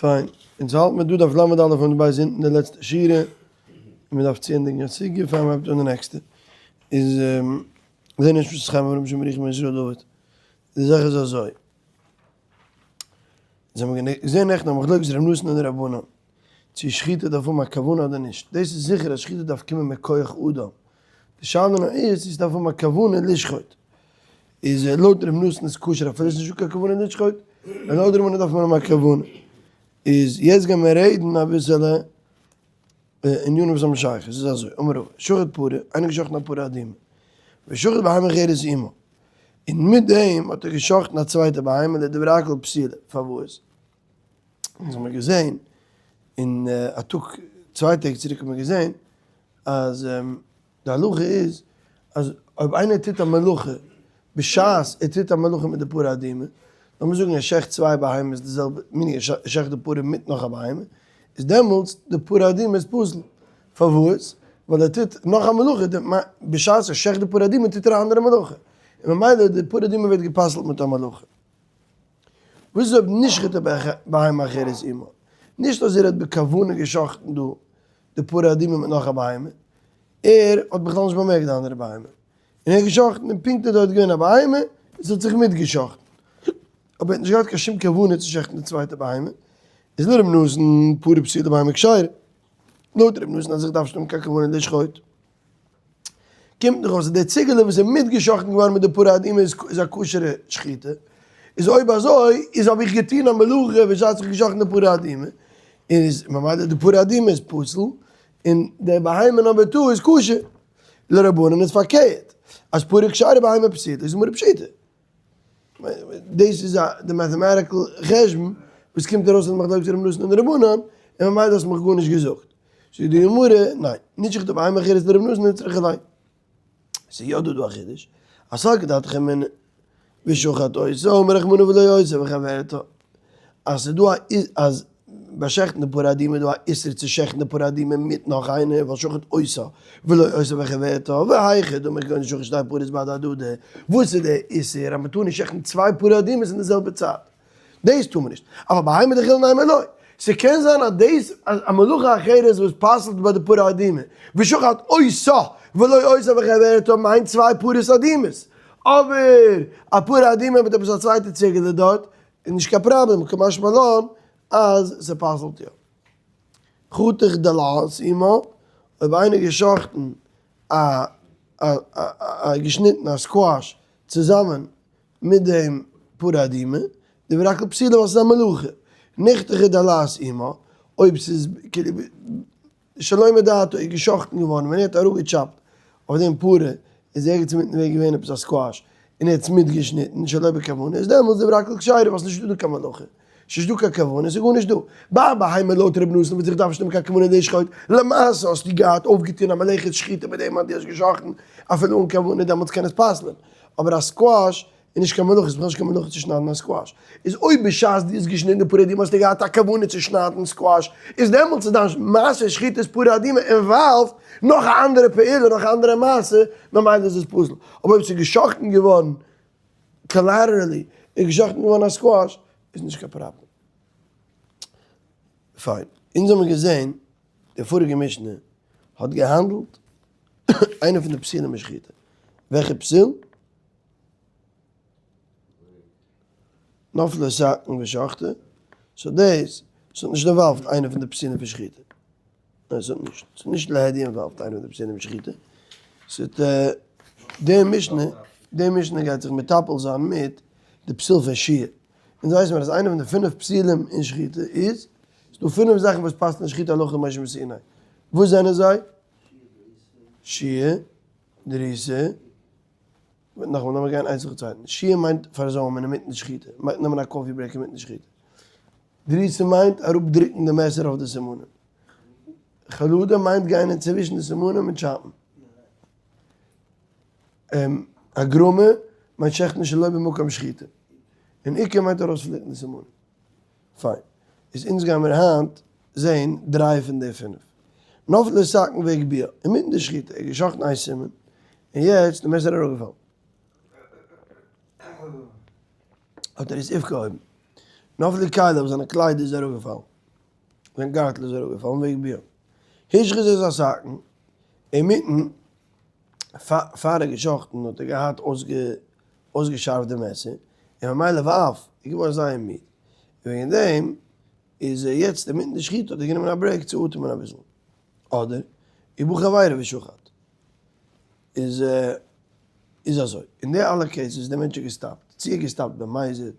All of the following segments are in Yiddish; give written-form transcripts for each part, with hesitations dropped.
פיין, אונז האלט מיר דא דף ל' אלף עמוד ב' אונטן די לעצטע שורה, און מען דארף צוענדיגן א סוגיא פאר מען הייבט אן די נעקסטע, איז זעה נישט וואס חיים אברהם שמריך בן ישראל דוד, די זאך איז אזוי, אונז האבן געזען נעכטן א מחלוקת ר' נתן און די רבנן, צו שחיטה דארף האבן א כוונה אדער נישט, דאס איז זיכער אז שחיטה דארף קומען מכח אדם, די שאלה נאר איז צו ס'דארף האבן א כוונה לשחוט. איז לויט ר' נתן איז כשר אפילו ס'נישט דא קיין כוונה לשחוט, און לויט רבנן דארף מען האבן א כוונה. איז יעצט גייען מיר רעדן אביסעלע ענינים וואס האבן שייכות, איז אזוי, אמר רבא, שחט פרה, איינער געשחטן א פרה אדומה, ושחט בהמה אחרת עמה, און מיט דעם האט ער געשחטן א צווייטע בהמה לדברי הכל פסולה, פארוואס? אונז האמיר געזען אין א טאג צוויי טעג צוריק האט מען געזען אז די הלכה איז אז אויב איינער טוט א מלאכה בשעת ער טוט א מלאכה מיט די פרה אדומה, לאמיר זאגן ער שעכט צוויי בהמות די זעלבע מיני ער שעכט די פרה מיט נאך א בהמה, איז דעמאלטס די פרה אדומה איז פסול, פארוואס? ווייל ער טוט נאך א מלאכה, בשעת ער שעכט די פרה אדומה טוט ער א אנדערע מלאכה, און ממילא די פרה אדומה ווערט גע'פסל'ט מיט א מלאכה. וואס איז אויב נשחטה בהמה אחרת עמה? נישט אז ער האט בכוונה גע'שחט'ן דא די פרה אדומה מיט נאך א בהמה, ער האט בכלל נישט באמערקט די אנדערע בהמה, און ער האט גע'שחט'ן און פונקט איז דארט געווען א בהמה, און ס'האט זיך מיטגע'שחט'ן, אבער ער האט נישט געהאט קיין שום כוונה צו שעכטן די צווייטע בהמה, איז לר' נתן פרה פסולה בהמה כשרה, לויט ר' נתן אז איך דארף נישט האבן קיין כוונה לשחוט. קומט דאך אויס אז די ציגעלע וואס איז מיטגעשאכטן געווארן מיט די פרה אדומה איז א כשר'ע שחיטה, איז אויב אזוי איז האב איך געטון א מלאכה בשעת איך האב געשאכטן די פרה אדומה, איז ממילא די פרה אדומה איז פסול און די בהמה number two איז כשר. לרבנן איז פארקערט, אז פרה כשרה בהמה פסולה איז גמרא פשיטא. דאס איז די mathematical חשבון וואס קומט ארויס פון די מחלוקת ר' נתן און די רבנן, און ממילא האסט מיך גארנישט געזאגט. זאגט די גמרא, ניין, נשחטה בהמה אחרת לר' נתן נצרכא ליה. ס'איז יא דא דא א חידוש, אז סלקא דעתך אמינא ושחט אותה אמר רחמנא ולא אותה וחברתה, אז ס'איז דא א אז ביי שעכטן די פרה אדומה איז דא א איסור צו שעכטן די פרה אדומה מיט נאך איינער ווייל שחט אותה ולא אותה וחברתה והיכא דמי כגון דשחט שתי פרות בהדי הדדי, וואס איז די איסור אז מ'טאר נישט שעכטן צוויי פרה אדומות אין די זעלבע צייט? דאס טאר מען נישט, אבל בהמה דחולין נימא לא, ס'קען זיין אז דאס אז א מלאכה אחרת וואס פסל'ט ביי די פרה אדומה ושחט אותה ולא אותה וחברתה מיינט צוויי פרות אדומות, אבער א פרה אדומה מיט עפעס א צווייטע ציגעלע דארט איז נישט קיין פראבלעם, קא משמע לן אז ס'פסל'ט יא. חתך דלעת עמה, אויב איינער געשאכטן א א געשניטן א squash צוזאמען מיט דעם פרה אדומה, דברי הכל פסולה ווייל ס'איז א מלאכה. נחתכה דלעת עמה, אויב ס'איז כאילו שלא מדעתו איז געשאכטן געווארן ווען ער האט אראפגעטשאפט אויף דעם פרה איז ערגעץ אינמיטן וועג געווען עפעס א squash און ער האט עס מיטגעשניטן שלא בכוונה איז דעמאלטס דברי הכל כשרה ווייל ס'נישט דא דא קיין מלאכה ס'נישט דא קיין כוונה ס'איז גארנישט דא. ביי א בהמה לויט ר' נתן וואס איך דארף נישט האבן קיין כוונה לשחוט למעשה האסטו געהאט אויפגעטון א מלאכת שחיטה מיט דעם אז דו האסט געשאכטן אפילו אן כוונה דעמאלטס קען עס פסל'ען אבער א squash איז נישט קיין מלאכה, ס'איז בכלל נישט קיין מלאכה צו שניידן א squash. איז אויב בשעת דו האסט געשניטן די פרה אדומה האסטו געהאט א כוונה צו שניידן squash, איז דעמאלטס איז דיין מעשה שחיטת פרה אדומה involved נאך א אנדערע פעולה, נאך א אנדערע מעשה, ממילא איז עס פסול. אבער אויב ס'איז געשאכטן געווארן collaterally, איז געשאכטן געווארן א squash, איז נישט קיין פראבלעם. פיין. אונז האבן געזען די פאריגע משנה האט געהאנדלט איינע פון די פסולים אין שחיטה. וועלכע פסול? נפלה סכין ושחטה, so דאס ס'האט נישט involved איינע פון די פסולים פון שחיטה, ניין ס'האט נישט, ס'איז נישט להדיא involved איינע פון די פסולים פון שחיטה, ס'האט די משנה, די משנה גייט זיך מטפל זיין מיט די פסול פון שהייה, אונז ווייסן מיר אז איינע פון די פינף פסולים אין שחיטה איז, ס'דא פינף זאכן וואס פסל'ן שחיטה הלכה למשה מסיני, וואס זענען זיי? שהייה, דריסה, נאכאמאל לאמיר גיין איינס נאכן צווייטן, שהייה מיינט פארזוימען אינמיטן די שחיטה, מיינט נעמען א coffee break אינמיטן די שחיטה, דריסה מיינט אראפ דרוקן די מעסער אויף די סימנים, חלודה מיינט גיין אינצווישן די סימנים און טשאפן, הגרמה מיינט שעכטן שלא במקום שחיטה, און עיקור מיינט ארויספליקן די סימנים. פיין. איז אונז גיימיר היינט זעהן דריי פון די פינף. נפלה סכין והגביה, אינמיטן די שחיטה איז געשאכטן איין סימן, און יעצט די מעסער אראפגעפאלן. האט ער עס אויפגעהויבן. נפלו כליו, זיינע קליידער איז אראפגעפאלן. זיין גארטל איז אראפגעפאלן והגביהו. השחית את הסכין, אינמיטן פאר ער האט געשחט'ן האט ער געהאט אויסגעשארפט די מעסער, און ממילא ועף, איז געווארן זייער מיד, און וועגן דעם איז ער יעצט אינמיטן די שחיטה האט ער גענומען א break צו אטעמען אביסל, אדער ובא חבירו ושחט, איז איז אזוי, אין די אלע cases די מענטש האט געסטאפט, צו ער האט געסטאפט במזיד,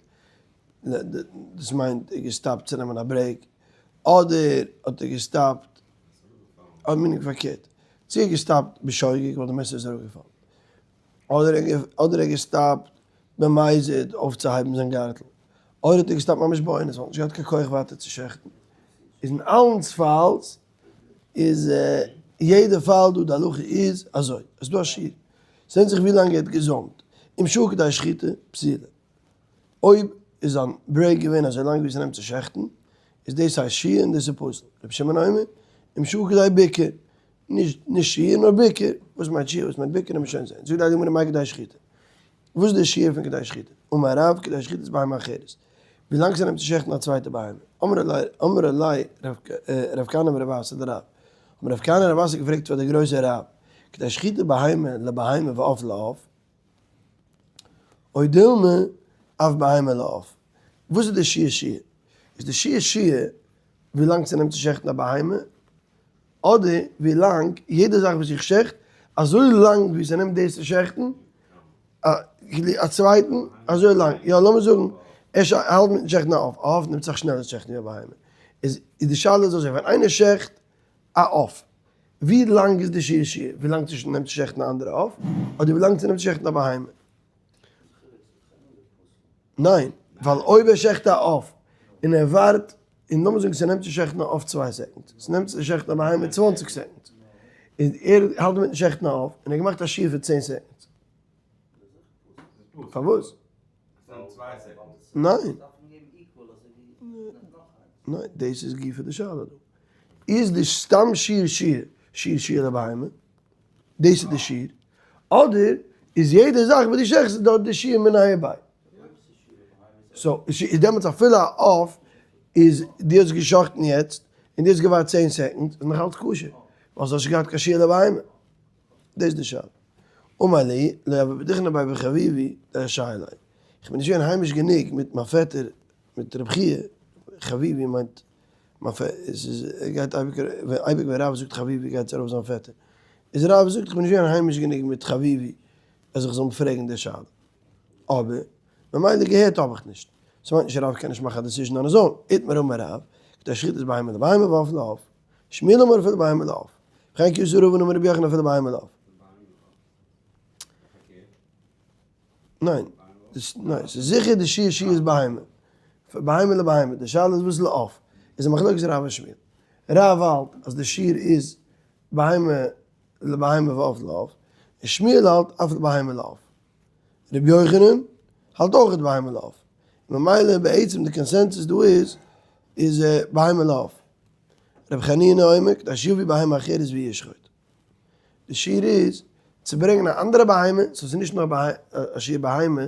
דאס מיינט ער האט געסטאפט צו נעמען א break, אדער האט ער געסטאפט, אדער meaning פארקערט, צו ער האט געסטאפט בשוגג ווייל די מעסער איז אראפגעפאלן, אדער ער האט געסטאפט במזיד אויפצוהייבן זיין גארטל, אדער האט ער געסטאפט ממש באונס ווייל ער האט נישט געהאט קיין כח ווייטער צו שעכטן, איז אין אלנספאלס איז יעדע פאל דא די הלכה איז אזוי, עס איז דא א שיעור, ס'ווענדט זיך ווי לאנג ער האט געזוימט, אם שהה כדי שחיטה פסולה, אויב איז זיין break געווען אזוי לאנג ווי ס'נעמט צו שעכטן, איז דאס הייסט שהייה און דאס איז פסול, רבי שמעון אומר, אם שהה כדי ביקור, נישט נישט שהייה נאר ביקור, וואס מיינט שהייה וואס מיינט ביקור לאמיר שוין זען, זאגט די הייליגע גמרא מאי כדי שחיטה, וואס איז די שיעור פון כדי שחיטה? אמר רב כדי שחיטת בהמה אחרת, ווי לאנג ס'נעמט צו שעכטן א צווייטע בהמה, אמר ליה רב כהנא ורב אסי לרב, האבן רב כהנא און רב אסי געפרעגט פאר די גרויסע רב, כדי שחיטה בהמה לבהמה ועוף לעוף, או דילמא אף בהמה לעוף, וואס איז די שיעור שהייה? איז די שיעור שהייה ווי לאנג ס'נעמט צו שעכטן א בהמה, אדער ווי לאנג יעדע זאך וואס איך שעכט, אזוי לאנג ווי ס'נעמט דאס צו שעכטן, א צווייטן, אזוי לאנג, יא לאמיר זאגן, ער האלט מיטן שעכטן א עוף, א עוף נעמט סאך שנעלער צו שעכטן ווי א בהמה, איז די שאלה איז אזוי, ווען איינער שעכט א עוף, ווי לאנג איז די שיעור שהייה, ווי לאנג ס'נעמט צו שעכטן א אנדערע עוף, אדער ווי לאנג ס'נעמט צו שעכטן א בהמה? ניין, ווייל אויב ער שעכט א עוף און ער ווארט, און לאמיר זאגן ס'נעמט צו שעכטן א עוף צוויי seconds, ס'נעמט צו שעכטן א בהמה 20 seconds, און ער האלט אינמיטן שעכטן א עוף, און ער האט געמאכט א שיעור פון 10 seconds. פארוואס? ניין. ניין, דאס איז גופא די שאלה דא. איז די סתם שיעור שיעור, שיעור שיעור לבהמה, דאס איז די שיעור, אדער איז יעדע זאך וואס דו שעכסט איז דארט די שיעור מיניה וביה. so איז דעמאלטס אפילו א עוף איז דו האסט געשאכטן יעצט און דו האסט געווארט 10 seconds איז נאכאלץ כשר, ווייל ס'האט נישט געהאט קיין שיעור לבהמה. דאס איז די שאלה. אמר לי, לא הוה בדחנא בי בחביבי דשאי ליה. איך בין נישט געווען היימיש גענוג מיט מיין פעטער מיט רב חייא, חביבי מיינט מיין פעטער, עס איז ער גייט אייביג אייביג ווען רב זאגט חביבי גייט עס ארויף זיין פעטער. איז רב זאגט איך בין נישט געווען היימיש גענוג מיט חביבי אז איך זאל אים פרעגן די שאלה. אבער ממילא געהערט האב איך נישט. ס'מיינט נישט רב קען נישט מאכן א decision on his own. איתמר אמר רב, כדי שחיטת בהמה לבהמה ועוף לעוף. שמואל אמר אפילו בהמה לעוף. וכן כי אתא רבין אמר רבי יוחנן אפילו בהמה לעוף. ניין, ניין, ס'איז זיכער די שיעור שיעור איז בהמה. בהמה לבהמה, די שאלה איז וואס לעוף. איז א מחלוקת רב און שמואל. רב האלט אז די שיעור איז בהמה לבהמה ועוף לעוף, און שמואל האלט אף לבהמה לעוף. רבי יוחנן האלט אויך בהמה לעוף. ממילא בעצם די consensus דא איז איז בהמה לעוף. רבי חנינא אומר כדי שיביא בהמה אחרת וישחוט. די שיעור איז צו ברענגען א אנדערע בהמה, so ס'איז נישט נאר א שיעור בהמה,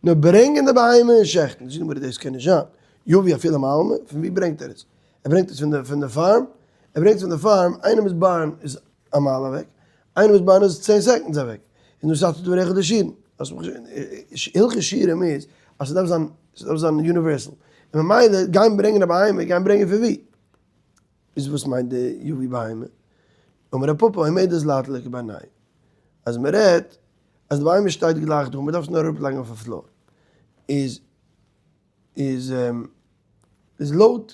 נאר ברענגען די בהמה און שעכטן. זאגט די גמרא דאס קען נישט זיין, יביא אפילו מעלמא, פון ווי ברענגט ער עס? ער ברענגט עס פון די farm? ער ברענגט עס פון די farm, איינעמ'ס barn איז א מייל אוועק, איינעמ'ס barn איז 10 seconds אוועק, און דאס האט דבריך די שיעורים. הלכות שיעורים איז אז ס'דארף זיין, ס'דארף זיין universal, און ממילא גיין ברענגען א בהמה, גיין ברענגען פון ווי? איז וואס מיינט די יביא בהמה? אמר רב פפא עומדת ליטול כבינייהו, אז מען רעדט אז די בהמה שטייט גלייך דא, מען דארף עס נאר אראפלייגן אויף א floor, איז איז איז לויט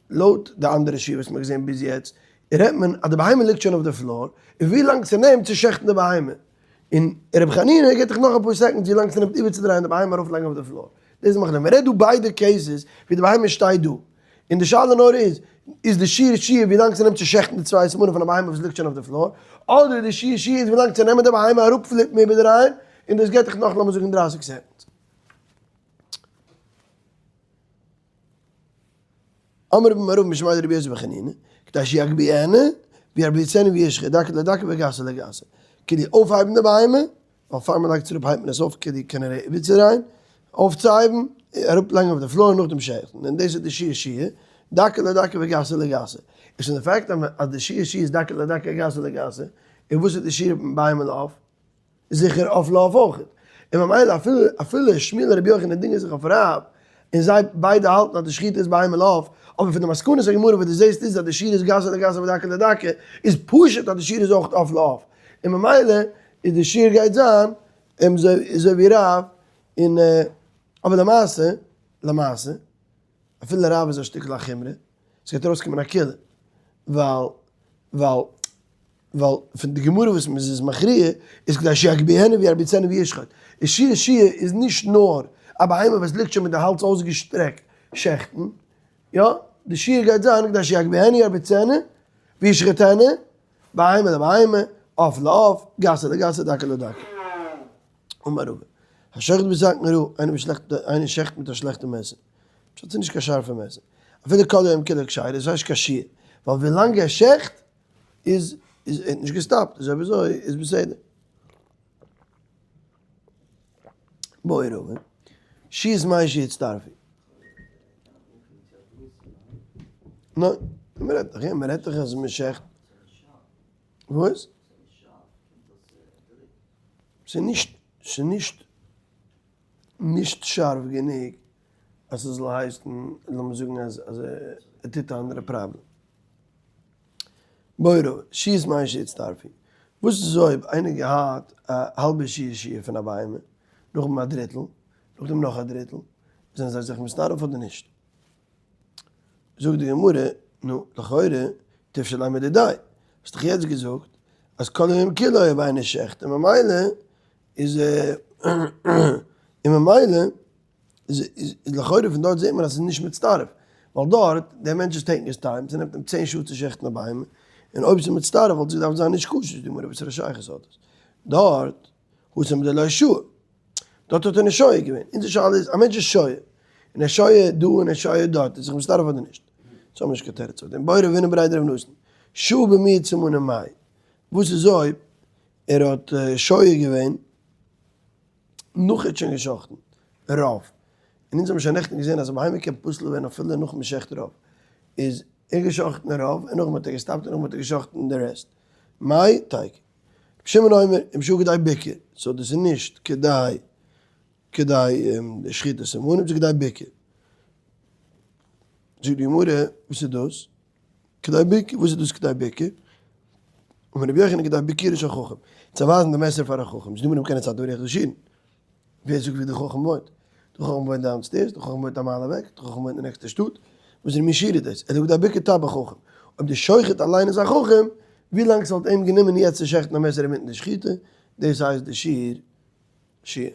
לויט די אנדערע שיעור וואס מען האט געזען ביז יעצט, רעדט מען אז די בהמה ליגט שוין אויף די floor, און ווי לאנג ס'נעמט צו שעכטן די בהמה, און רבי חנינא געבט דיך נאך אפאר seconds ווי לאנג ס'נעמט איבערצודרייען די בהמה ארויפלייגן אויף די floor, דאס איז מחלוקת, מען רעדט דא ביידע cases ווי די בהמה שטייט דא, און די שאלה נאר איז, איז די שיעור שהייה ווי לאנג ס'נעמט צו שעכטן די צוויי סימנים פון א בהמה וואס ליגט שוין אויף די floor, אדער די שיעור שהייה איז ווי לאנג צו נעמען די בהמה אראפפליפן איבערדרייען, און דאס געבט דיך נאך לאמיר זאגן 30 seconds. אמר רבי מערב משמיה דרבי יוסי בן חנינא, כדי שיגביהנה, וירביצנה וישחט, דקה לדקה וגסה לגסה. כדי אויפהייבן די בהמה, ווייל פאר מען לייגט עס אראפ הייבט מען עס אויף כדי כנראה איבערצודרייען, אויפצוהייבן, אראפלייגן אויף די floor נאכדעם שעכטן, און דאס איז די שיעור שהייה. דקה לדקה וגסה לגסה. איז פון די fact אז די שיעור שיעור איז דקה לדקה וגסה לגסה, און וואס איז די שיעור בהמה לעוף? זיכער עוף לעוף אויך. און ממילא אפילו אפילו שמואל און רבי יוחנן דינגען זיך אויף רב, און זיי ביידע האלטן אז די שחיטה איז בהמה לעוף, אבער פון די מסקנות הגמרא וואס דו זעסט איז אז די שיעור איז גסה לגסה ודקה לדקה, איז פשוט אז די שיעור איז אויך עוף לעוף. און ממילא איז די שיעור גייט זיין אזוי ווי רב, און אבער למעשה למעשה אפילו רב איז א שטיקל א חומרא, ס'גייט ארויסקומען א קולא, ווייל ווייל ווייל פון די גמרא וואס מ'איז עס מכריע איז כדי שיגביהנו וירביצנו וישחט, איז שיעור שיעור איז נישט נאר א בהמה וואס ליגט שוין מיט די האלז אויסגעשטרעקט שעכטן, יא, די שיעור גייט זיין כדי שיגביהנו וירביצנו וישחטנו, בהמה לבהמה, עוף לעוף, גסה לגסה, דקה לדקה. אמר רבא, השוחט בסכין רעה, איינער וואס שלעכט, איינער שעכט מיט א שלעכטע מעסער, פשט ס'איז נישט קיין שארפע מעסער, אפילו כל היום כולו כשרה, איז נישט קיין שיעור, ווייל ווילאנג ער שעכט איז איז ער האט נישט געסטאפט, איז אויב אזוי איז בסדר. בעי רבא, שהיית מאי שהצטרפו. ניין, מ'רעדט דאך, יא, מ'רעדט דאך אז מ'שעכט. וואס? ס'איז נישט, ס'איז נישט, נישט שארף גענוג אז ס'זאל הייסן, לאמיר זאגן אז אז ער טוט א אנדערע פראבלעם. בעי רבא, שהיית מאי שהצטרפו. וואס איז אויב איינער געהאט א האלבע שיעור שיעור פון א בהמה, נאכדעם א דריטל, נאכדעם נאך א דריטל, זענען זיי זיך מצטרף אדער נישט? זאגט די גמרא, נו, לכאורה, תפשוט ליה מדידיה, האסט דאך יעצט געזאגט אז כל היום כולו אויב איינער שעכט און ממילא איז און ממילא איז לכאורה פון דארט זעט מען אז ס'איז נישט מצטרף, ווייל דארט דער מענטש איז taking his time, ס'נעמט אים 10 שעה צו שעכטן א בהמה, און אויב ס'איז מצטרף וואלט עס געדארפט זיין נישט כשר, זאגט די גמרא וואסערע שייכות האט עס? דארט התם דלא שהי. דארט האט ער נישט שוהה געווען. אונזער שאלה איז, א מענטש איז שוהה, און ער שוהה דא און ער שוהה דארט, איז זיך מצטרף אדער נישט? אונז האבן נישט קיין תירוץ אויף דעם. בעי רב הונא בריה דרב נתן, שהה במיעוט סימנים מאי. וואס איז אויב ער האט שוהה געווען נאך ער האט שוין גע'שחט'ן רוב, און אונז האבן שוין נעכטן געזען אז א בהמה קען פסול ווערן אפילו נאך מ'שחט רוב, איז ער גע'שחט'ן רוב און נאכדעם האט ער געסטאפט און נאכדעם האט ער גע'שחט'ן די rest. מאי תיקו. רבי שמעון אומר, אם שהה כדי ביקור, so דאס איז נישט כדי כדי די שחיטת סימנים, ס'איז כדי ביקור. זאגט די גמרא, וואס איז דאס? כדי ביקור, וואס איז דאס כדי ביקור? אמר רבי יוחנן כדי ביכורו של חכם, צו ווייזן די מעסער פאר א חכם, זאגט די גמרא אם כן הצד אריח דשירין, ווער זאגט ווי די חכם וואוינט? די חכם וואוינט downstairs, די חכם וואוינט א מייל אוועק, די חכם וואוינט אין די נעקסטע שטאט, וואס איז מין שיעור איז דאס? אלא כדי ביקור טבח חכם, אויב די שוחט אליין איז א חכם, ווי לאנג ס'וואלט אים גענומען יעצט צו שעכטן א מעסער אינמיטן די שחיטה, דאס הייסט די שיעור שיעור.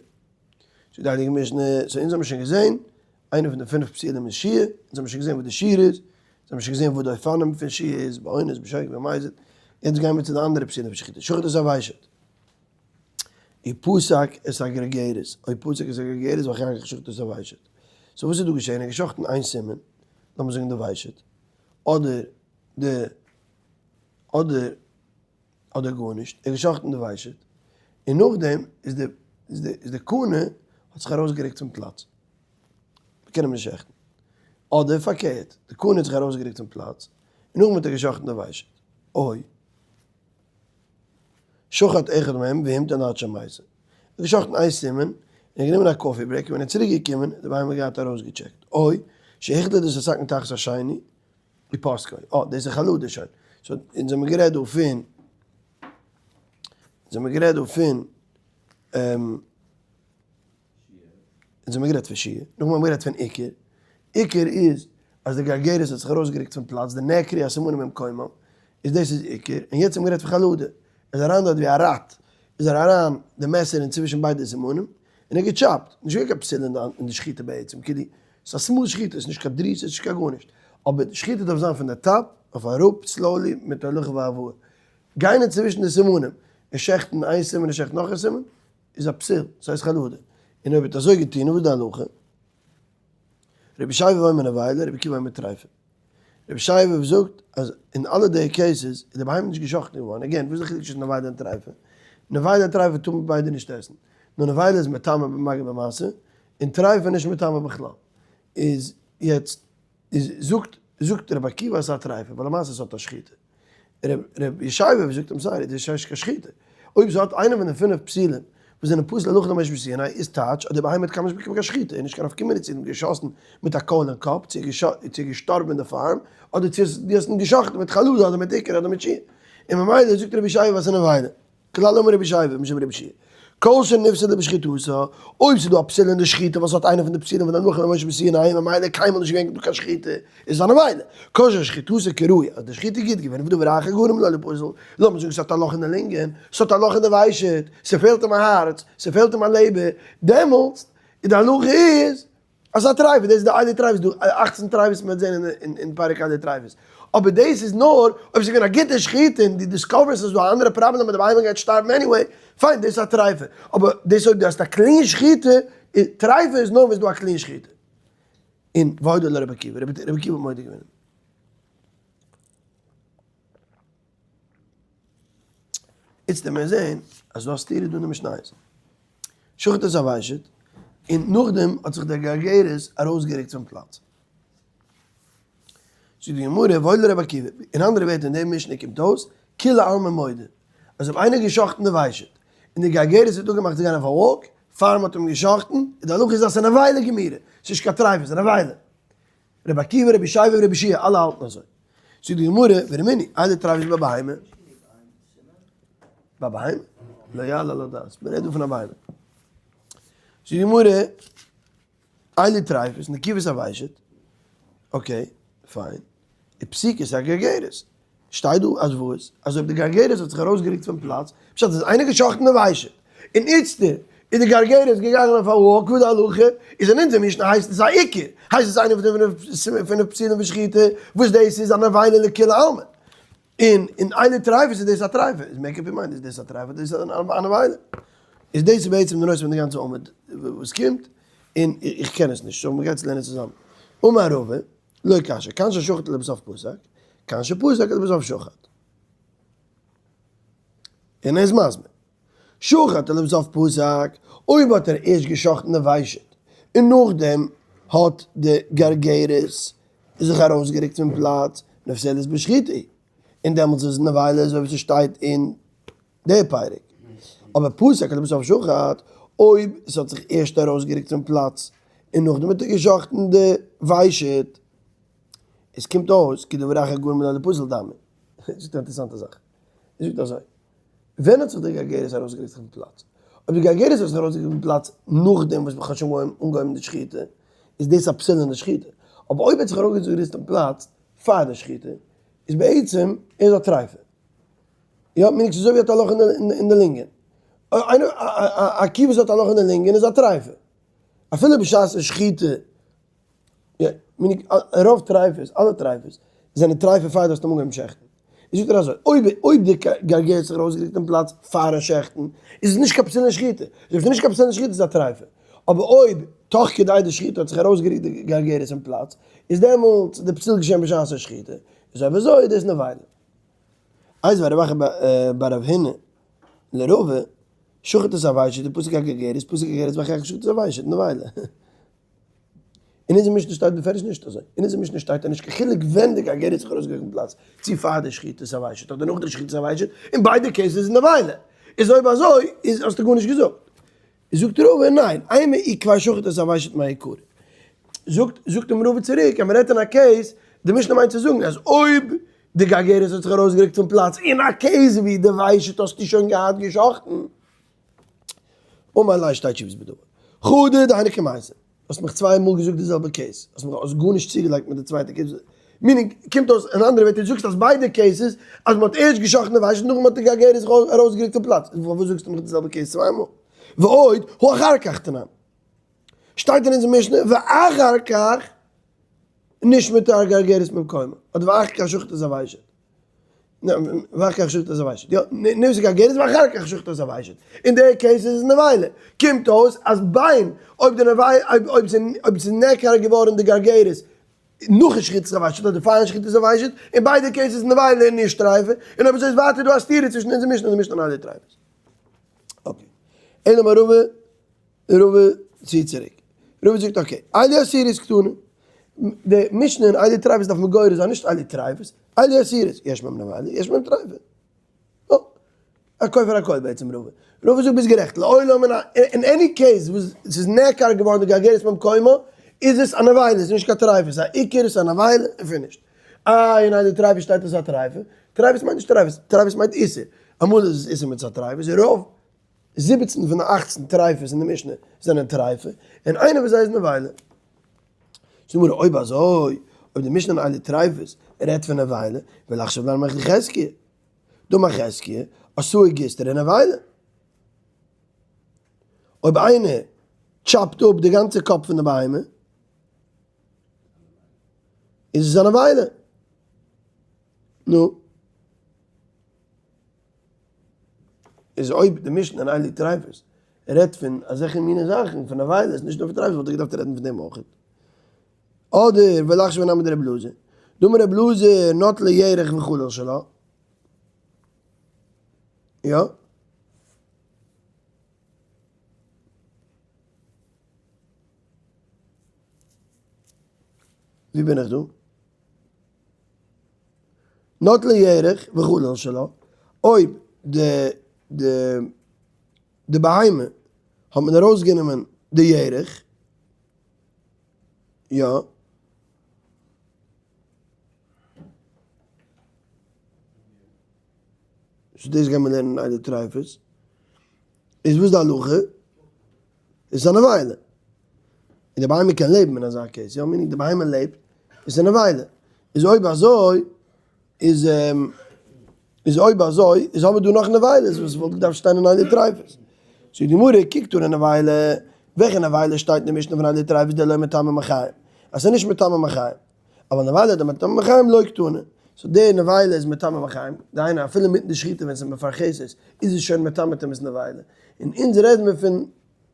זאגט די הייליגע משנה, so אונז האבן שוין געזען, איינע פון די פינף פסולים איז שיעור, אונז האבן שוין געזען וואס די שיעור איז, אונז האבן שוין געזען וואס די אופנים פון שיעור איז, באונס, בשוגג, במזיד, יעצט גייען מיר צו די אנדערע פסולים פון שחיטה, שחט את הוושט. ופסק את הגרגירת, אויב פסק את הגרגירת ואחר כך שחט את הוושט. so וואס איז דא געשען? ער האט געשחטן איין סימן, לאמיר זאגן די ושט, אדער די אדער אדער גארנישט, ער האט געשחטן די ושט, און נאכדעם איז די איז די איז די קנה האט זיך ארויסגערוקט פון פלאץ, מ'קען אים נישט שעכטן. אדער פארקערט, די קנה האט זיך ארויסגערוקט פון פלאץ, און נאכדעם האט ער געשחטן די ושט. אוי. שחט אחד מהם והמתין עד שמתה. ער האט געשחטן איין סימן, און ער האט גענומען א coffee break, און ווען ער איז צוריק געקומען האט די בהמה געהאט ארויסגעטשעקט. או שהחליד את הסכין תחת השני ופסקו. אה, דאס איז חלדה שוין. so, אונז האמיר גערעדט דא פון, אונז האמיר גערעדט דא פון, אונז האמיר גערעדט פון שיעור, נאכדעם האמיר גערעדט פון עיקר, עיקר איז אז די גרגרת האט זיך ארויסגערוקט פון פלאץ, די נעקרי הסימנים ממקומם, איז דאס איז עיקר, און יעצט האמיר גערעדט פון חלדה, ער איז אריין דארט ווי א rat, איז ער אריין די מעסער אינצווישן ביידע סימנים, און ער האט געטשאפט, נישט געווען קיין פסילה אין די שחיטה בעצם, כאילו, ס'איז א small שחיטה, ס'איז נישט קיין דריסה, ס'איז נישט קיין גארנישט, אבער די שחיטה דארף זיין פון די top אויף אראפ slowly מיט הולכה והבאה, גיין אינצווישן די סימנים, און שעכטן איין סימן און שעכטן נאך א סימן, איז א פסול, ס'הייסט חלדה. און אויב האט אזוי געטון, וואס איז די הלכה? רבי ישעי' אומר נבילה, רבי עקיבא אומר טריפה. רבי ישעי' זאגט אז אין אלע די cases איז די בהמה נישט געשאכטן געווארן, again, וואס איז די חילוק צווישן נבילה און טריפה? נבילה און טריפה טאר מען ביידע נישט עסן, נאר נבילה איז מטמא במגע במשא, און טריפה נישט מטמא בכלל. איז יעצט, איז זאגט. זאגט רבי עקיבא אז ס'איז א טרייפה, ווייל למעשה ס'האט א שחיטה. רבי ישעי' זאגט אים sorry, דאס איז נישט קיין שחיטה. אויב ס'האט איינע פון די פינף פסולים וואס זענען פסול הלכה למשה מסיני, איז טייטש אז די בהמה האט קיינמאל נישט באקומען קיין שחיטה, און נישט קיין נפקא מינה צו אים געשאסן מיט א קויל אין קאפ, צו ער איז געשטארבן אין די farm, אדער צו דו האסט אים געשאכטן מיט חלודה אדער מיט עיקר אדער מיט שיר. און ממילא זאגט רבי ישעי' אז ס'איז נבילה. כלל אמר רבי ישעי' משום רבי יהושע כל שנפסלה בשחיטתה, אויב ס'איז דא א פסול אין די שחיטה וואס האט איינע פון די פסולים פון די הלכה למשה מסיני און ממילא קיינמאל נישט געווען דא קיין שחיטה, איז עס א נבילה. כל ששחיטתה כראוי, אז די שחיטה איז גוט געווען ודבר אחר גרם לה ליפסל, לאמיר זאגן ס'האט א לאך אין די לונגען, ס'האט א לאך אין די ושט, ס'פעלט אים א הארץ, ס'פעלט אים א לעבער, דעמאלטס איז די הלכה איז אז א טרייפה, דאס איז די אלו טרייפות, דא 18 טרייפות מען וועט זען אין פרק אלו טרייפות, אבער דאס איז נאר אויב ס'איז געווען א גוטע שחיטה און דו discover סט אז ס'איז דא א אנדערע פראבלעם אז די בהמה גייט שטארבן anyway, פיין דאס איז א טרייפה, אבער דאס אויב דו האסט א clean שחיטה, טרייפה איז נאר ווען ס'איז דא א clean שחיטה. און והודה לרבי עקיבא, רבי עקיבא האט מודה געווען. איצט וועלן מיר זעהן אז דא א סתירה דא אין די משניות. שחט את הוושט, און נאכדעם האט זיך דער גרגרת ארויסגערוקט פון פלאץ. זאגט די גמרא, והודה לרבי עקיבא, אין אנדערע ווערטער אין די משנה קומט אויס, כולי עלמא מודה, אז אויב איינער האט געשחט'ן די ושט, און די גרגרת האט אפגעמאכט צו גיין אויף א walk, פאר מ'האט אים געשחט'ן, איז די הלכה איז אז ס'איז נבילה גמורה, ס'איז נישט קיין טריפה, ס'איז נבילה. רבי עקיבא, רבי ישעי' ורבי יהושע, אלע האלטן אזוי. זאגט די גמרא, ורמינהי, אלו טריפות בבהמה. בבהמה? לא יעלה על הדעת, מען רעדט דא פון א בהמה. זאגט די גמרא, אלו טריפות, נקיבת הוושט, okay, פיין, ופסיקת הגרגרת. שטייט דא אז וואס? אז אויב די גרגרת האט זיך ארויסגערוקט פון פלאץ, פשט אז איינער געשאכטן די ושט, און איצטער איז די גרגרת געגאנגען אויף א walk וואס די הלכה איז אין אונזער משנה הייסט עס א עיקר, הייסט עס איינע פון די פינף פסולים בשחיטה, וואס דאס איז א נבילה לכולי עלמא. און אין אלו טריפות איז דאס א טריפה, איז make up your mind איז דאס א טריפה אדער איז דאס א נבילה. איז דאס איז בעצם די נושא פון די גאנצע עמוד וואס קומט, און איך קען עס נישט, so מ'גייט עס לערנען צוזאמען. אמר רבא. לא קשיא, כיון ששחט ולבסוף פסק, כיון שפסק ולבסוף שחט. און ער איז מסביר, שחט ולבסוף פסק, אויב האט ער ערשט געשחטן די ושט, און נאכדעם האט די גרגרת זיך ארויסגערוקט פון פלאץ, נפסלת בשחיטה, און דעמאלטס איז נבילה אזוי ווי ס'שטייט אין די פרק. אבער פסק ולבסוף שחט, אויב ס'האט זיך ערשט ארויסגערוקט פון פלאץ און נאכדעם האט ער געשחט'ן די ושט, עס קומט אויס כדבר אחר גרם לו ליפסל דמי. זאגט א אינטערעסאנטע זאך. ער זאגט אזוי, ווען האט זיך די גרגרת ארויסגערוקט פון פלאץ? אויב די גרגרת האט זיך ארויסגערוקט פון פלאץ נאכדעם וואס מ'האט שוין אנגעהויבן די שחיטה, איז דאס א פסול אין די שחיטה. אבער אויב האט זיך ארויסגערוקט פון פלאץ פאר די שחיטה, איז בעצם ער איז א טריפה. יא, מיינט אזוי ווי האט א לאך אין די לונגען. איינער א קי וואס האט א לאך אין די לונגען איז א טריפה. אפילו בשעת שחיטה, יא, מיינט רוב טריפות, אלע טריפות, זענען טריפה פאר דו האסט אים אנגעהויבן שעכטן. איז זאגט ער אזוי, אויב אויב די גרגרת האט זיך ארויסגערוקט פון פלאץ פארן שעכטן, איז עס נישט קיין פסול'ע שחיטה. אויב ס'איז נישט קיין פסול'ע שחיטה איז עס א טריפה. אבער אויב תוך כדי די שחיטה האט זיך ארויסגערוקט די גרגרת פון פלאץ, איז דעמאלטס די פסול געשען בשעת השחיטה, איז אויב אזוי איז דאס נבילה. איתיביה רב אחא בר רב הונא לרבא, שחט את הוושט ופסק הגרגרת, פסק הגרגרת ואחר כך שחט את הוושט, נבילה. אין אונזער משנה שטייט בפירוש נישט אזוי. אין אונזער משנה שטייט אז נישט קיין חילוק ווען די גרגרת האט זיך ארויסגערוקט פון פלאץ, צו פאר די שחיטת הוושט אדער נאך די שחיטת הוושט, אין ביידע cases איז נבילה. איז אויב אזוי איז האסטו גארנישט געזאגט. זאגט רבא ניין, אימא אי כבר שחט את הוושט מעיקרא. זאגט זאגט אים רבא צוריק אז מ'רעדט אין א case, די משנה מיינט צו זאגן אז אויב די גרגרת האט זיך ארויסגערוקט פון פלאץ אין א case ווי די ושט האסטו שוין געהאט געשחט'ן. אמר ליה שתי תשובות בדבר. חדא דהיינו קמייתא. האסט מיך צוויי מאל געזאגט די זעלבע case, האסט מיך האסט גארנישט צוגעלייגט מיט די צווייטע case, meaning קומט אויס אין אנדערע ווערטער דו זאגסט אז ביידע cases אז מען האט ערשט געשאכטן די ושט נאכדעם האט די גרגרת זיך ארויסגערוקט פון פלאץ, פארוואס זאגסטו מיך די זעלבע case צוויי מאל? ועוד, הא אחר כך תנן. שטייט אין אונזער משנה ואחר כך נשמטה הגרגרת ממקומה, אדער ואחר כך שחט את הוושט. ואחר כך שחט את הוושט. יא, נפסקה הגרגרת ואחר כך שחט את הוושט. אין די case איז עס נבילה. קומט אויס אז בין אויב די נבילה, אויב ס'איז נעקר געווארן די גרגרת נאכן שחיטת הוושט אדער פארן שחיטת הוושט, אין ביידע cases נבילה און נישט טריפה, און אויב אזוי איז ווייטער דא א סתירה צווישן אונזער משנה און די משנה אין אלו טריפות. okay. אלא אמר רבא, רבא ציט צוריק. רבא זאגט okay, אלו עשירית קתני. די משנה אין אלו טריפות דארף מען גורס זיין נישט אלו טריפות, אלו אסורות, יש בהם נבילה, יש בהם טריפה. נו, א כופר הכל בעצם רבא. רבא זאגט ביסט גערעכט, לעולם אין any case וואס ס'איז נעקר געווארן די גלגלת ממקומה, איז עס א נבילה, ס'איז נישט קיין טריפה, ס'איז א עיקר, ס'איז א נבילה, און finished. איי אין אלו טריפות שטייט עס איז א טריפה? טריפות מיינט נישט טריפות, טריפות מיינט איסור. אמאל איז עס איסור מצד טריפות, רוב 17 פון די 18 טריפות אין די משנה זענען טריפה, און איינע פון זיי איז נבילה. זאגט די גמרא אויב אזוי, אויב די משנה אין אלו טריפות רעדט פון נבילה, ולחשוב למה חזקיה, דאמר חזקיה, עשאה גיסטרא נבילה. אויב איינער chop ט אפ די גאנצע קאפ פון די בהמה, איז עס א נבילה. נו. איז אויב די משנה אין אלו טריפות רעדט פון אזעלכע מיני זאכן, פון נבילות, נישט נאר פון טריפות, וואלט ער געדארפט רעדן פון דעם אויך. אדער ולחשוב נמי דרבי אלעזר, דאמר רבי אלעזר נטלה ירך וחלל שלה. יא. ווי בין איך דא? נטלה ירך וחלל שלה, אויב די די די בהמה האט מען ארויסגענומען די ירך, יא. so דאס גייען מיר לערנען אין אלו טריפות. איז וואס די הלכה? איז א נבילה. און די בהמה קען לעבן אין אזא case, יא? meaning די בהמה לעבט, איז א נבילה. איז אויב אזוי, איז איז אויב אזוי, איז האבן מיר דא נאך נבילות וואס וואלט געדארפט שטיין אין אלו טריפות. זאגט די גמרא, קוקט אן א נבילה, וועלכע נבילה שטייט אין די משנה פון אלו טריפות דלא מטמא מחיים? אז ס'איז נישט מטמא מחיים. אבל נבילה דמטמא מחיים לא קתני. so די נבילה איז מטמא מחיים, דהיינו אפילו אינמיטן די שחיטה ווען ס'איז מפרכסת איז עס שוין מטמא טומאת נבילה. און אונז רעדן מיר פון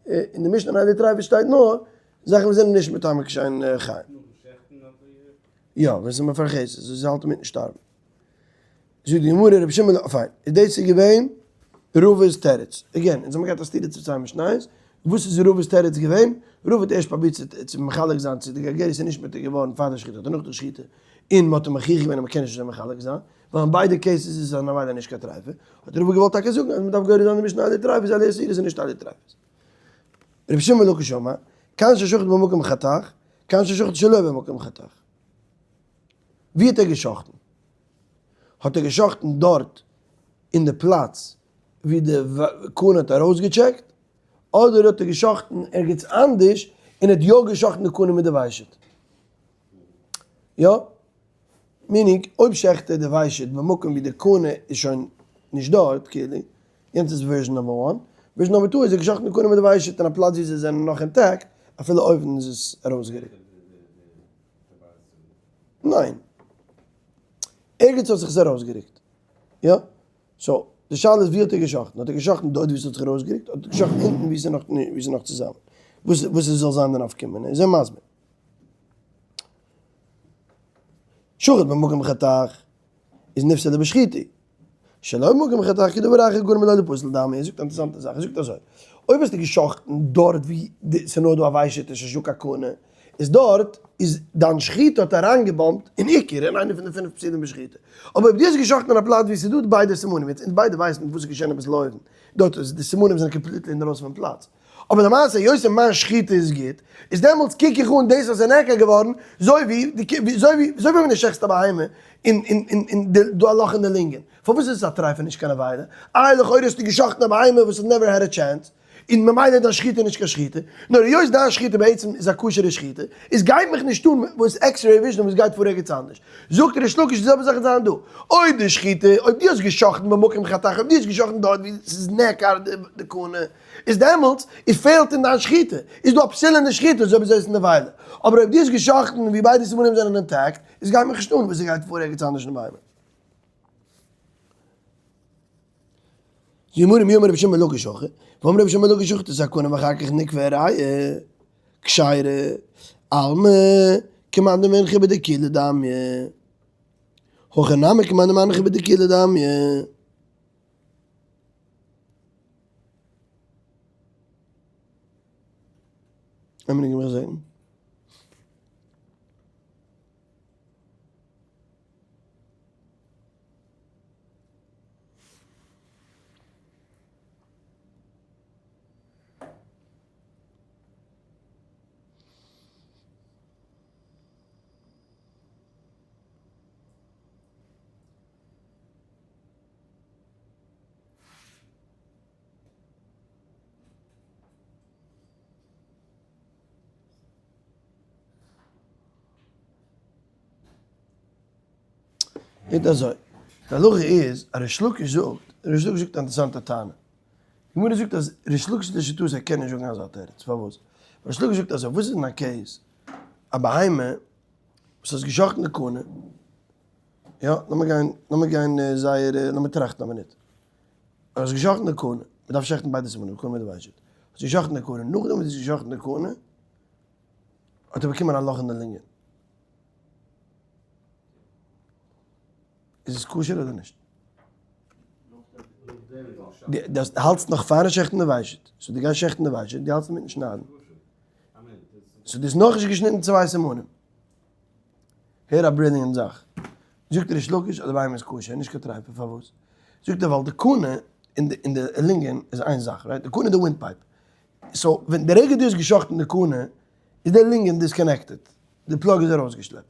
אין די משנה אין אלו טריפות שטייט נאר זאכן וואס זענען נישט מטמא כשאין חיים. יא, ווען ס'איז מפרכסת, זי האלט אינמיטן שטארבן. זאגט די גמרא רבי שמעון, פיין, איז דאס איז געווען רבא'ס תירוץ. again, אונז האבן געהאט א סתירה צו צוויי משניות, וואס איז רבא'ס תירוץ געווען? רבא האט ערשט פרובירט צו מחלק זיין צו די גלגלת איז נישט מותר געווארן פאר די שחיטה אדער נאך די שחיטה, און מ'האט אים מכריח געווען אז מ'קען נישט אזוי מחלק זיין, ווייל אין ביידע cases איז עס א נבילה נישט קיין טריפה, האט רבא געוואלט טאקע זאגן אז מ'דארף גורס זיין די משנה אלו טריפות אלו אסורות און נישט אלו טריפות. רבי שמעון בן לקיש אמר, כאן ששחט במקום חתך, כאן ששחט שלא במקום חתך. ווי האט ער געשחטן? האט ער געשחטן דארט אין די פלאץ ווי די קנה האט ארויסגעטשעקט, אדער האט ער געשחטן ערגעץ אנדערש און האט יא געשחטן די קנה מיט די ושט? יא, meaning אויב שעכט ער די ושט במקום ווי די קנה איז שוין נישט דארט כאילו, יענץ איז version number one, version number two איז ער געשחטן די קנה מיט די ושט אין א פלאץ ווי זיי זענען נאך intact, אפילו אויבן איז עס ארויסגערוקט. ניין. ערגעץ האט זיך עס ארויסגערוקט. יא? so, די שאלה איז ווי האט ער געשחטן? האט ער געשחטן דארט ווי עס האט זיך ארויסגערוקט? אדער האט ער געשחטן אונטן ווי עס איז נאך ווי עס איז נאך צוזאמען? וואס וואס עס זאל זיין די נפקא מינה? איז ער מסביר. שחט במקום חתך איז נפסלה בשחיטה. שלא במקום חתך כדבר אחר גרם לו ליפסל דמי. ער זאגט א אינטערעסאנטע זאך. ער זאגט אזוי, אויב האסטו געשחטן דארט ווי ס'איז נאר דא א ושט און ס'איז נישטא קיין קנה, איז דארט איז דיין שחיטה האט אריינגעבאמפט אין עיקר אין איינע פון די פינף פסולים בשחיטה. אבער אויב דו האסט געשחטן אין א פלאץ ווי ס'איז דא ביידע סימנים, יעצט אונז ביידע ווייסן וואס איז געשען אביסל אויבן, דארט איז די סימנים זענען completely אינדערויסן פון פלאץ. אבער למעשה היות און מיין שחיטה איז גוט, איז דעמאלטס קוק איך אן דאס אז ס'איז נעקר געווארן, זוי ווי זוי ווי זוי ווי ווען דו שעכטסט א בהמה און און און און דא א לאך אין די לונגען, פארוואס איז עס א טרייפה נישט קיין נבילה? איי לכאורה האסטו געשחטן א בהמה וואס האט never had a chance, און ממילא איז דיין שחיטה נישט קיין שחיטה, נאר היות דיין שחיטה בעצם איז א כשר'ע שחיטה, איז גייט מיך נישט אן וואס x-ray vision וואס גייט פאר ערגעץ אנדערש. זאגט ריש לקיש די זעלבע זאך וועט זיין דא, אויב די שחיטה, אויב דו האסט געשחטן במקום חתך, אויב דו האסט געשחטן דארט ווי ס'איז נעקר די קנה, איז דעמאלטס איז פעלט אין דיין שחיטה, איז דא א פסול אין די שחיטה אזוי ווי אזוי איז אין נבילה, אבער אויב דו האסט געשחטן ווי ביידע סימנים זענען intact, איז גייט מיך נישט אן וואס ס'גייט פאר ערגעץ אנדערש אין די בהמה. זאגט די גמרא מי אמר רבי שמעון בן לקיש הכי, והאמר רבי שמעון בן לקיש שחט את הקנה ואחר כך ניקבה הריאה, כשרה, אלמא, כמאן דמנחה בדיקולא דמיא, הכא נמי כמאן דמנחה בדיקולא דמיא. איין מינוט גיב מיך א second. ניט אזוי. די הלכה איז אז ריש לקיש זאגט, ריש לקיש זאגט א אינטערעסאנטע טענה. די גמרא זאגט אז ריש לקיש לשיטתו ער קען נישט זאגן אזא תירוץ, פארוואס? ווייל ריש לקיש זאגט אזוי, וואס איז אין א case א בהמה וואס האסט געשאכטן די קנה, יא, לאמיר גיין, לאמיר גיין זייער, לאמיר טראכטן א מינוט. האסט געשאכטן די קנה, מען דארף שעכטן ביידע סימנים, די קנה מיט די ושט. האסט געשאכטן די קנה, נאכדעם וואס דו האסט געשאכטן די קנה, האט ער באקומען א לאך אין די לונגען. איז עס כשר אדער נישט? דו האלטסט נאך פארן שעכטן די ושט, so דו גייסט שעכטן די ושט, דו האלטסט אינמיטן שניידן. so דו האסט נאכנישט געשניטן צוויי סימנים. הער א brilliant זאך. זאגט ריש לקיש אז די בהמה איז כשר, נישט קיין טרייפה, פארוואס? זאגט ער ווייל די קנה און די לונגען איז איין זאך, right? די קנה איז די wind pipe. so ווען די רגע דו האסט געשאכטן די קנה, איז די לונגען disconnected, די plug איז ארויסגעשלעפט.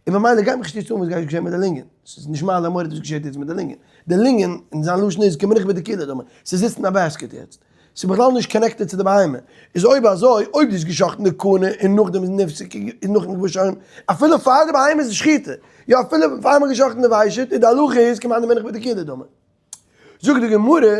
און ממילא גייט מיך נישט אן וואס גייט געשען מיט די לונגען. ס'איז נישט מעלה מוריד וואס געשעט יעצט מיט די לונגען. די לונגען, אין זיין לשון איז כמונח בדיקולא דמי. ס'זיצט אין א basket יעצט. ס'איז בכלל נישט connected צו די בהמה. איז אויב אזוי, אויב דו האסט געשאכטן די קנה און נאכדעם איז נפסק איז נאכדעם געווארן שוין, אפילו פאר די בהמה איז שחיטה, יא אפילו פאר מ'האט געשאכטן די ושט, איז די הלכה איז כמאן דמינח בדיקולא דמי. זאגט די גמרא,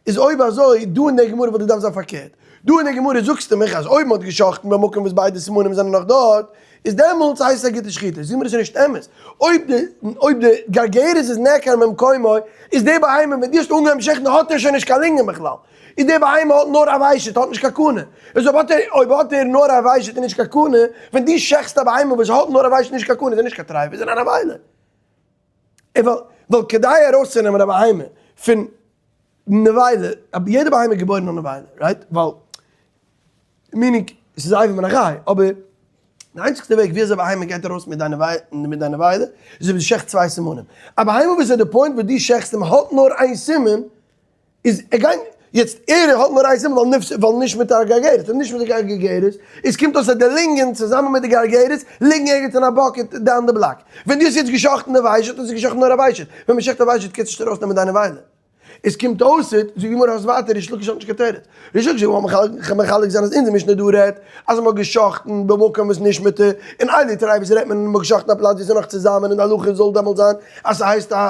איז אויב אזוי, דא אין די גמרא וואלט געדארפט זיין פארקערט. דא אין די גמרא זאגסטו מיך אז אויב מ'האט געשאכטן במקום וואס ביידע סימנים זענען נאך דארט, איז דעמאלטס הייסט עס א גוטע שחיטה. זאגט די גמרא ס'איז נישט אמת. אויב די אויב די גרגרת איז נעקר ממקומו, איז די בהמה ווען דו האסט אנגעהויבן שעכטן האט ער שוין נישט קיין לונגען בכלל. איז די בהמה האט נאר א ושט, האט נישט קיין קנה. איז אויב האט ער אויב האט ער נאר א ושט און נישט קיין קנה, ווען דו שעכטסט א בהמה וואס האט נאר א ושט און נישט קיין קנה, איז ער נישט קיין טרייף, איז ער א נבילה. ווייל כדי ארויסצונעמען א בהמה פון נבילה, יעדע בהמה איז געבוירן א נבילה, right? ווייל, meaning, ס'איז אבר מן החי, אבער די איינציגסטע וועג ווי אזוי א בהמה גייט ארויס מיט דיין מיט דיין נבילה, איז אויב דו שעכטסט צוויי סימנים. א בהמה וואס איז די point וואס דו שעכטסט אים האט נאר איין סימן, איז ער גיין יעצט ער האט נאר איין סימן ווייל נפש ווייל נישט מיט א גרגרת און נישט מיט די גרגרת איז קומט אויס אז די לונגען צוזאמען מיט די גרגרת ליגן ערגעץ אין א bucket down the block ווען דו האסט יעצט געשאכטן די ושט האסטו געשאכטן נאר א ושט ווען מען שעכט א ושט קענסטו נישט ארויס נעמען דיינע וויילע עס קומט אויס זאגט די גמרא האסט ווייטער ריש לקיש האט נישט קיין תירוץ ריש לקיש וויל מחלק זיין אז אונזער משנה דא רעדט אז מען האט געשאכטן במקום וואס נישט מיט און אלו טריפות רעדט מען מען האט געשאכטן א פלאץ ווי עס איז נאך צוזאמען און די הלכה זאל דעמאלט זיין אז ס'הייסט א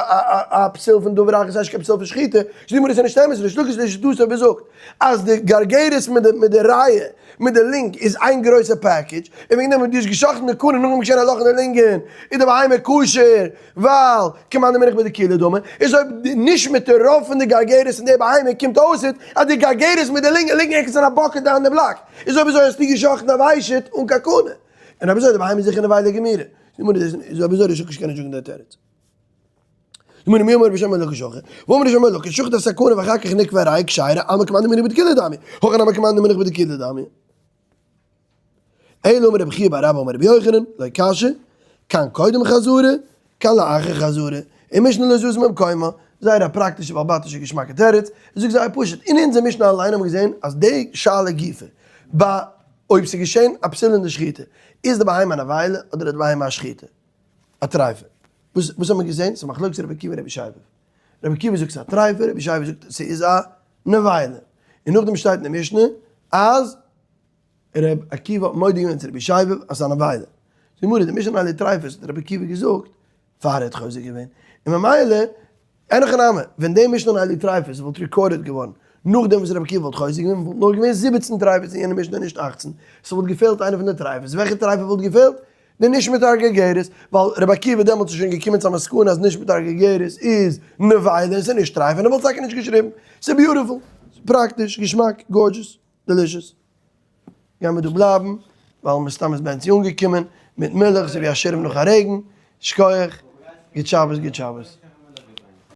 א פסול פון דבר אחר ס'הייסט נישט קיין פסול פון שחיטה, זאגט די גמרא ס'איז נישט אמת, ריש לקיש לשיטתו זאגט אז די גרגרת מיט די מיט די ריאה מיט די לונג איז איין גרויסע package, און וועגן דעם האט נישט געשאכטן די קנה נאכדעם געשען א לאך אין די לונגען איז די בהמה כשר ווייל כמאן דמינח בדיקולא דמי, איז אויב נישט מיט די רוב פון די גרגרת אין די בהמה קומט אויס אז די גרגרת מיט די לונג ליגן ערגעץ אין א bucket down the block, איז אויב אזוי האסטו געשאכטן א ושט אן קיין קנה, און אויב אזוי די בהמה איז זיכער נבילה גמורה. די גמרא איז איז אויב אזוי ריש לקיש קען נישט זאגן די תירוץ. די גמרא מי אמר בשם לקיש הכי, ואמר בשם לקיש שחט את הקנה ואחר כך נקבה ריאה כשרה אלמא כמאן דמינח בדיקולא דמי, הכא נמי כמאן דמינח בדיקולא דמי. אלא אמר רבי חייא בר אבא אמר רבי יוחנן, לא קשיא, כאן קודם חזרה, כאן לאחר חזרה, ומשנה לא זזה ממקומה, זייער א פראקטישע בעל בתישע געשמאקע תירוץ, איך זאג זייער פשוט, אין אונזער משנה אליין האבן מיר געזען אז די שאלה גופא, ביי אויב ס'איז געשען א פסול אין די שחיטה, איז די בהמה א נבילה אדער איז די בהמה א שחיטה? א טרייפה. וואס וואס האט מען געזען? ס'איז מחלוקת רבי עקיבא און רבי ישעי'. רבי עקיבא זאגט ס'איז א טרייפה, רבי ישעי' זאגט ס'איז א נבילה. און נאכדעם שטייט אין די משנה אז רבי עקיבא האט מודה געווען צו רבי ישעי' אז ס'איז א נבילה. זאגט די גמרא, די משנה אלו טריפות האט רבי עקיבא געזאגט פאר ער האט חוזר געווען, און ממילא, אין הכי נמי, ווען די משנה אין אלו טריפות וואלט recorded געווארן נאכדעם וואס רבי עקיבא וואלט חוזר געווען, וואלט נאר געווען 17 טריפות אין יענע משנה נישט 18, ס'וואלט געפעלט איינע פון די טריפות, וועלכע טריפה וואלט געפעלט? די נישט מיט הגרגרת, ווייל רבי עקיבא דעמאלטס איז שוין געקומען צו א מסקנא אז נישט מיט הגרגרת איז נבילה און ס'איז נישט טריפה און ער וואלט טאקע נישט געשריבן. ס'איז beautiful, פראקטיש, געשמאק, gorgeous, delicious. גייען מיר דא בלייבן, ווייל מסתם איז בענצי אנגעקומען מיט מילך, אזוי ווי א שירעם נאך א רעגן. שכוח, גוט שבת, גוט שבת.